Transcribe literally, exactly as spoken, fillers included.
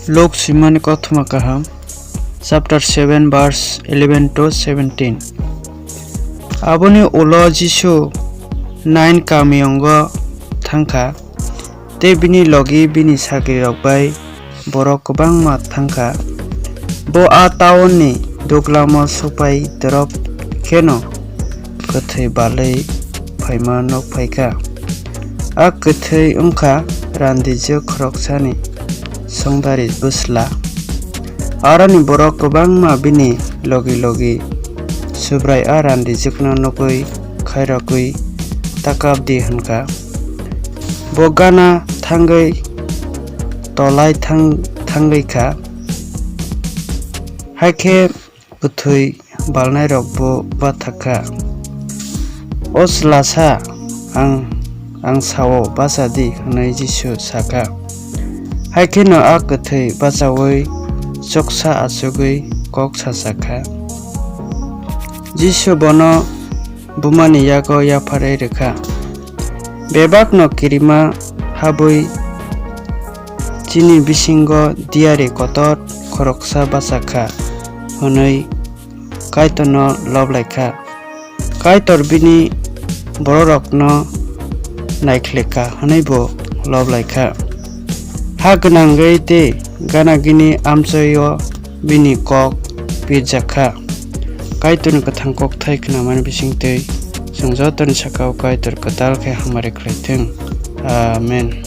Luk swimani kothoma kaham, chapter seven, verse eleven to seventeen. Aboni ulo Jisu Nain kamiyungo thangkha, tei bini logi bini sagrirok bai borok kwbangma thangkha. Bo a taunni duglamo supai dorop kheno kwthwi balwi phaima nukphaikha. A kwthwi wngkha randijwk khoroksani songdari bwsla. Aroni borok kwbangma bini logi logi Subrai a randijwkno nugwi khairogwi, "Ta kap di," hwnkha. Bo gana thangwi tolai thang-, thangwi kha. Hai khe kwthwi balnairokbo bathak kha. "O chwlasa, ang, ang sao, bacha di," hwnwi Jisu sa kha. Hai kheno a kwthwi bachaui choksa achugwi kok sacha kha. Jisu bono bumani yago yapharwi rw kha. Bebakno kirima habwi, "Chini bisingo diyari kotor khoroksa bacha kha," hwnwi Kaitorno lob lai kha. Kaitor bini bororokno naikhlek kha hwnwi bo lob lai kha. Ha gwnangwi tei gana gini amchoio bini kok pirjak kha. Kaitorni kwthang kokthai khnamani bisingtwi chwng jotoni sakao Kaitor kwtal khe hamari khlai thung. Amen.